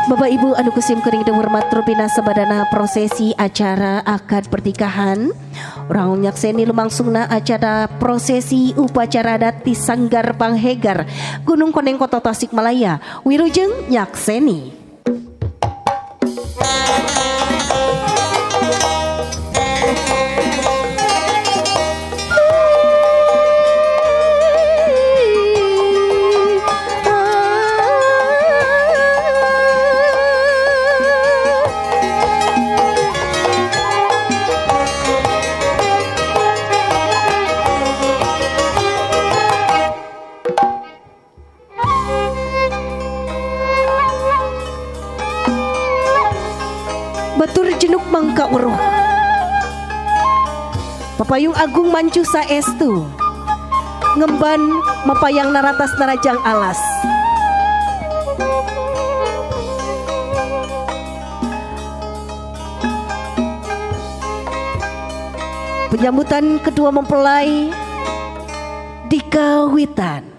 Bapak Ibu anu kusim kuring dihormat, rupina sabadana prosesi acara akad pernikahan, urang nyakseni lumangsungna acara prosesi upacara adat di Sanggar Panghegar, Gunung Koneng, Kota Tasikmalaya. Wilujeng nyakseni. Batur jenuk mangka weruh, Papayung Agung mancu saestu, ngemban mapayang naratas narajang alas. Penyambutan kedua mempelai di kawitan.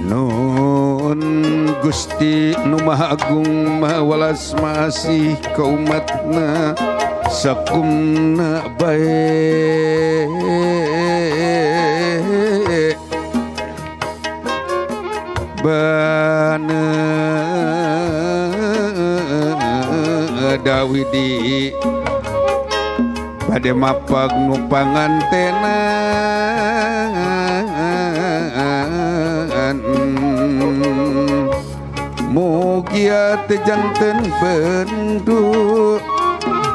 Nun Gusti nu Maha Agung, Maha Welas, Maha Asih ka umatna, sakumna bae. Bane Dawidi bade mapag nu pangantenan, mugia teu janten bendu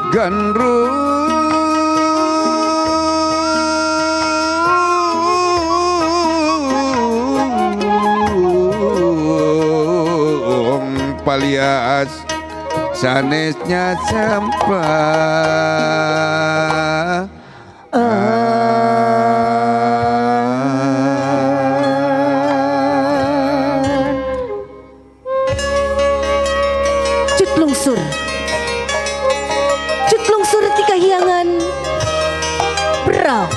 gandrung palias sanesnya sampah. Cut lungsur, cut lungsur ti kahiyangan. Brau,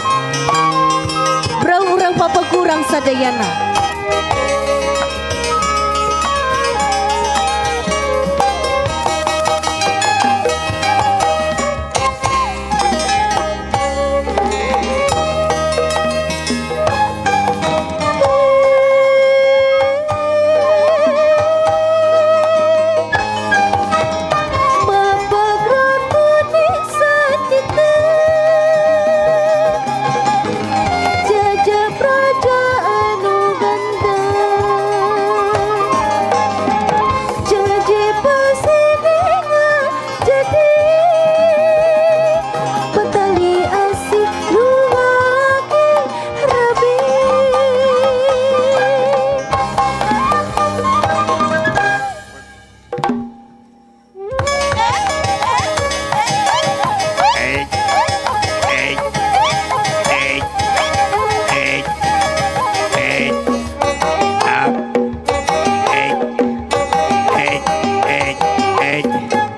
brau urang papa kurang sadayana.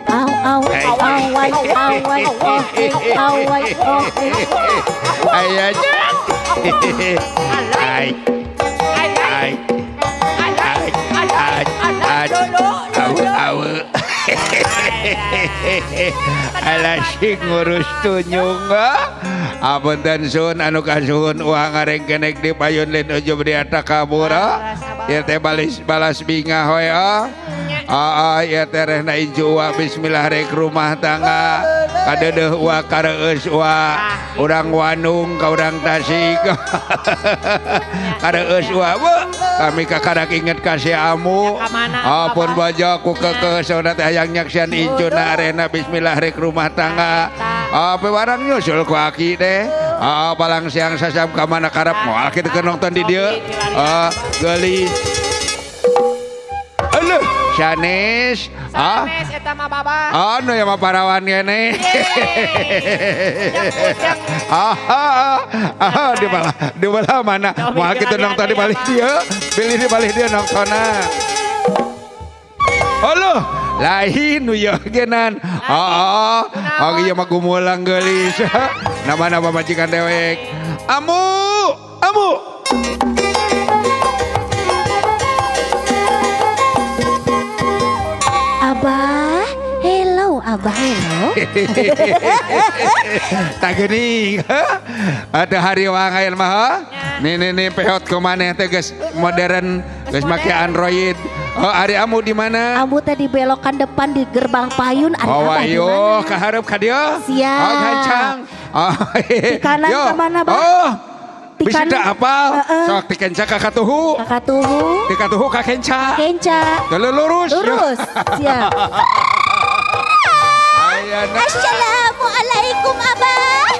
Au au au ai au ai oh au ai oh. Ayah, ai ai ai ai ai au au. Alah, sing ngurus tunyung ah. Apunten sun anu kasuhun uang ngarengkenek di payun lin ujub di atakabur ah. Ieu teh balas balas bingah we ah. Ah, ieu teh rehna incu uwa bismillah rek rumah tangga. Kadeudeuh uwa, kareueus uwa, urang Wanung ka urang Tasik. Kareueus uwa bu. Kami kakarak inget ka si amu. Ampun baja ku keukeuh sauna teh hayang nyaksian incuna arena bismillah rek rumah tangga. Ah, pewarang nyusul ku aki teh. Ah, palang siang sasam ka mana karep moal kitu keur nonton di dieu. Ah, geulis. Aduh, sanes. Ah, Sanes eta mah babah. Anu ya mah parawan kene. Ah, di belah mana? Moal kitu nonton di balik dieu. Bilih di balik dieu nontonna. Aduh, lain nu ieu genan. Oh, oh, ieu mah gumulang geulis. Nama-nama pamajikan dewek. Amu, amu. Abah, hello Abah, hello. Tak geuning. Ada hari wang aya mah. Nih nih nih pehot ke maneh teh geus modern, geus make Android. Oh, ari amu di mana? Amu teh di belokan depan di gerbang payun. Ari oh, Abah di ayo mana? Ka hareup ka dieu. Siap. Oh, gancang. Oh, di kanan yo. Ke mana, Bang? Oh. Bisa teu apal. Sok ti kenca ka katuhu. Ka katuhu. Ti katuhu ka kenca. Kenca. Lalu lurus. Lurus. Siap. Assalamualaikum Abah.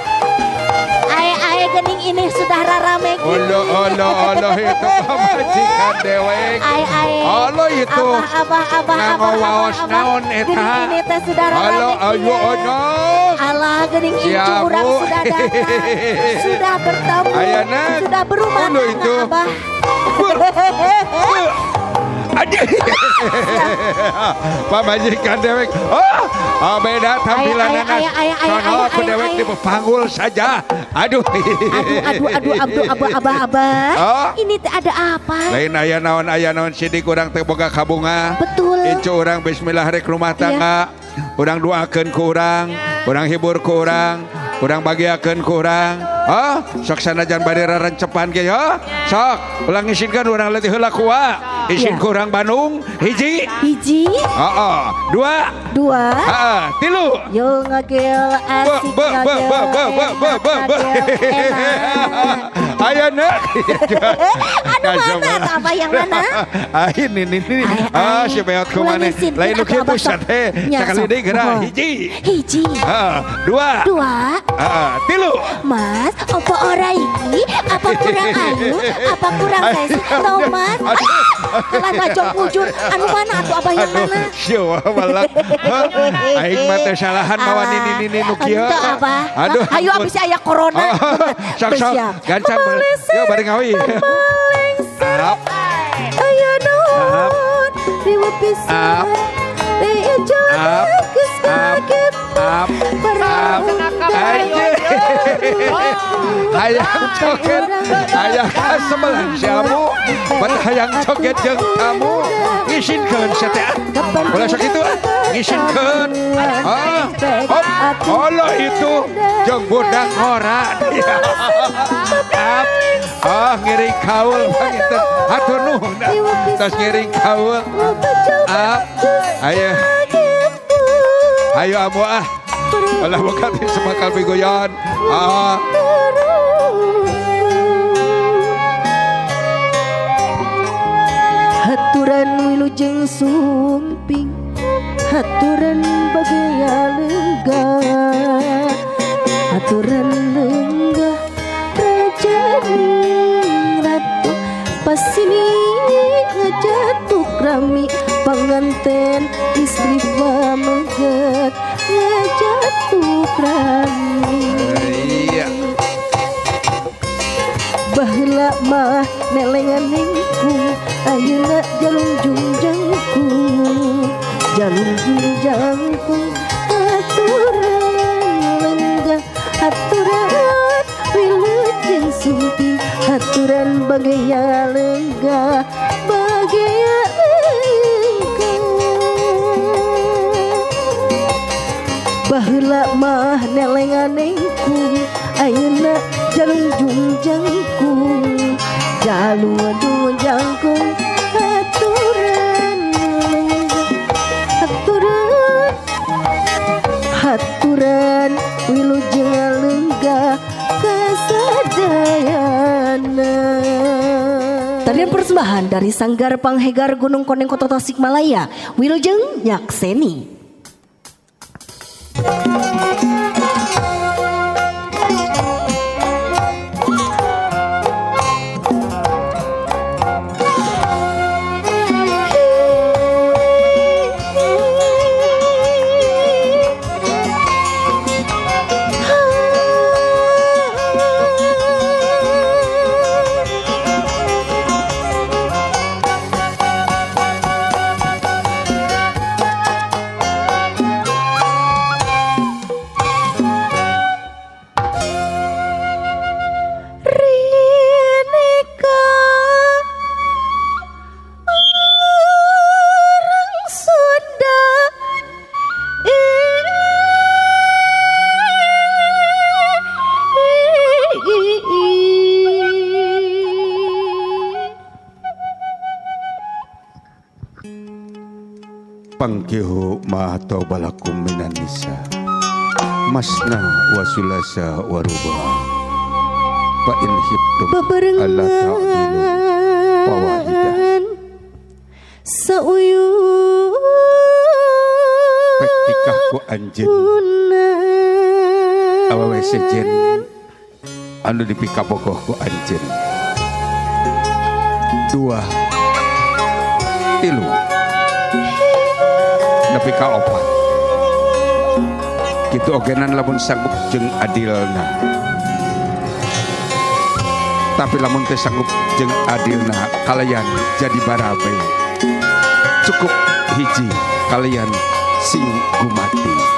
Ae-ae gening ini sudah rarame gini. Olo olo olo itu pamajikan dewek. Ae-ae. Olo itu. Abah abah abah abah waos naon eta. Gening ini teh sudah rarame. Olo ayo ono. Alah gening incu urang sudah datang. Sudah bertemu. Ayana. Sudah berumah tangga Abah. Aduh. Pamajikan dewek. Oh, beda tampilan anak. Sono aku dewek di panggul saja. Aduh. Aduh, aduh, aduh, aduh, abah, abah, abah. Oh. Ini ada apa? Lain aya naon sidik urang teh boga kabunga. Betul. Incu urang bismillah rek rumah tangga. Urang doakeun ku urang, urang hibur ku urang, urang bagiakeun ku urang. Oh, sok sanajan bade rarencepan ge ya. Sok, ulang isinkeun urang leutik heula ku wa. Isin ku urang Bandung, hiji. Hiji. Heeh, dua. Dua. Heeh, tilu. Yo ngagel asik be be be be be be be. Ayeuna. Anu mana apa yang mana? Ah ini ini. Ah si beot ku maneh. Lain nu kitu teh. Sakali deui geura hiji. Hiji. Heeh, dua. Dua. Heeh, tilu. Mas, opo ora iki? Apa kurang ayu? Apa kurang seksi? Thomas. Kalah ngajong ujur. Anu mana atuh abah yang mana? Sieu walak. Aing mah teh salahan mawa nini-nini nu kieu. Aduh, ayo abis aya corona. Sok sok gancang. Yo bari ngawi. Up. Ayo nuhun. Riweuh pisan. Up. Up. Up. Hayang coket, hayang kasebelah siamu, bat hayang coket jeung kamu, ngisinkeun sia teh. Ulah sok kitu ah, ngisinkeun. Ah, hop, Allah itu jeung budak ngora. Up. Ah, ngiring kaul panginten. Hatur nuhun. Tos ngiring kaul. Up. Ayo. Ayo amu ah. Alah bukan semakal pigoyon. Ah. Haturan wilujeng sumping, haturan bagaya lenggah, haturan lenggah raja ning ratu pasini ngajatuk rami panganten istri pameget ngajatuk rami. Iya. Baheula mah nelengan ningkung, ayeuna jalungjung jangkung, jalungjung jangkung, haturan lenggah, haturan wilujeng sumping, haturan bagaya lenggah, bagaya lenggah. Baheula mah nelengan ningkung, ayeuna jalungjung jangkung, jalungjung jangkung, haturan haturan haturan wilujeng lenggah kasadayana. Tarian persembahan dari Sanggar Panghegar Gunung Koneng Kota Tasikmalaya, wilujeng nyakseni. Fankihu ma thaba lakum minan nisa masna wa sulasa wa ruba fa in khiftum alla ta'dilu fawahidah. Sauyun pek tikah ku anjeun awewe sejen anu dipikabogoh ku anjeun 2 3 nepi ka 4 kitu ogenan lamun sanggup jeung adilna, tapi lamun teu sanggup jeung adilna kalian jadi barabe, cukup hiji kalian sing gumati.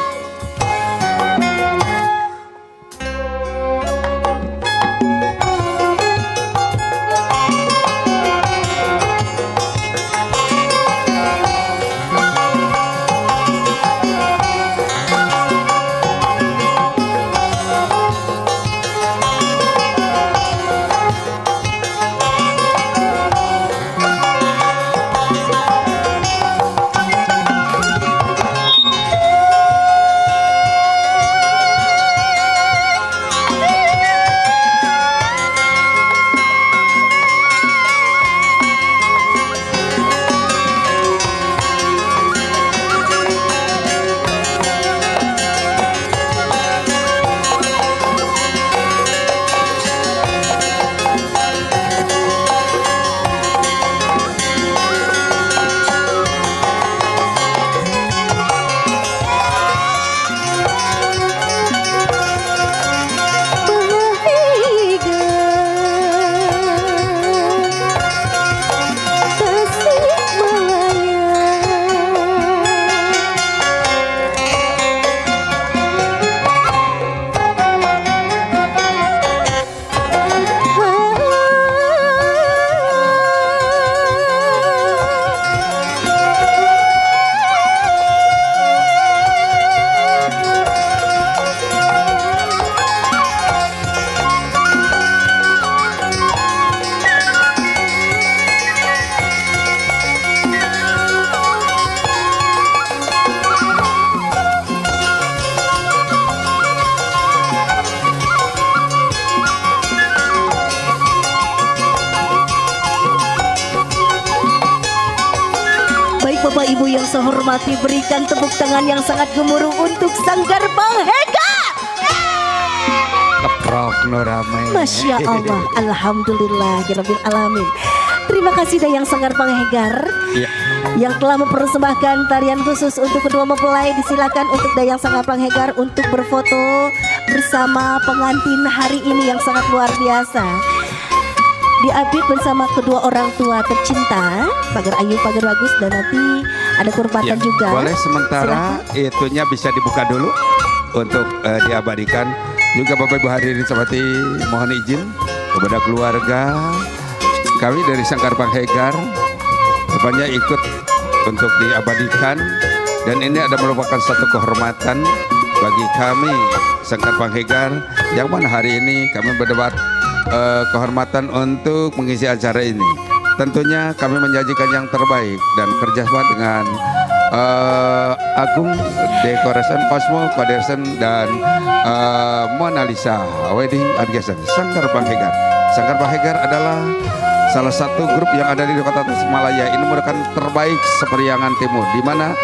Bapak Ibu yang saya hormati, berikan tepuk tangan yang sangat gemuruh untuk Sanggar Panghegar. Keprok no rame. Masya Allah, alhamdulillah, ya rabbil alamin. Terima kasih Dayang Sanggar Panghegar ya, yang telah mempersembahkan tarian khusus untuk kedua mempelai. Disilakan untuk Dayang Sanggar Panghegar untuk berfoto bersama pengantin hari ini yang sangat luar biasa. Diapit bersama kedua orang tua tercinta, Pagar Ayu, Pagar Bagus, dan nanti ada kurpatan ya, juga. Boleh sementara. Silahkan. Itunya bisa dibuka dulu untuk diabadikan. Juga Bapak Ibu hadirin seperti mohon izin kepada keluarga kami dari Sanggar Panghegar depannya ikut untuk diabadikan, dan ini ada merupakan satu kehormatan bagi kami Sanggar Panghegar yang mana hari ini kami berdebat kehormatan untuk mengisi acara ini. Tentunya kami menyajikan yang terbaik dan kerjasama dengan Agung Decoration, Cosmo Coderson, dan Mona Lisa Wedding Orchestra Sanggar Panghegar. Sanggar Panghegar adalah salah satu grup yang ada di Kota Tasikmalaya. Ini merupakan terbaik Seperiangan Timur, di mana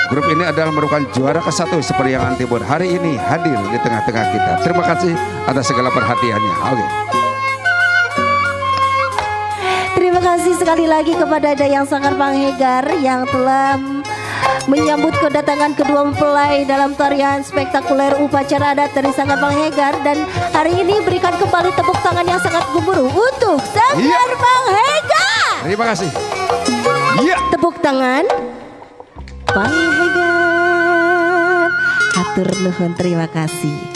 grup ini adalah merupakan juara ke-1 Seperiangan Timur. Hari ini hadir di tengah-tengah kita. Terima kasih atas segala perhatiannya. Oke. Terima kasih sekali lagi kepada Dayang Sanggar Panghegar yang telah menyambut kedatangan kedua mempelai dalam tarian spektakuler upacara adat dari Sanggar Panghegar. Dan hari ini berikan kembali tepuk tangan yang sangat gemuruh untuk Sanggar Panghegar. Terima kasih. Ya. Tepuk tangan Panghegar. Hatur nuhun, terima kasih.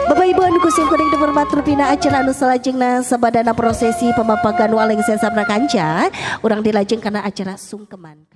Bapak Ibu anu kusim kuning dihormat rupina acara anu salajengna sabadana prosesi pemapagan waleng sesapna kanca urang dilajeng kana acara sungkeman.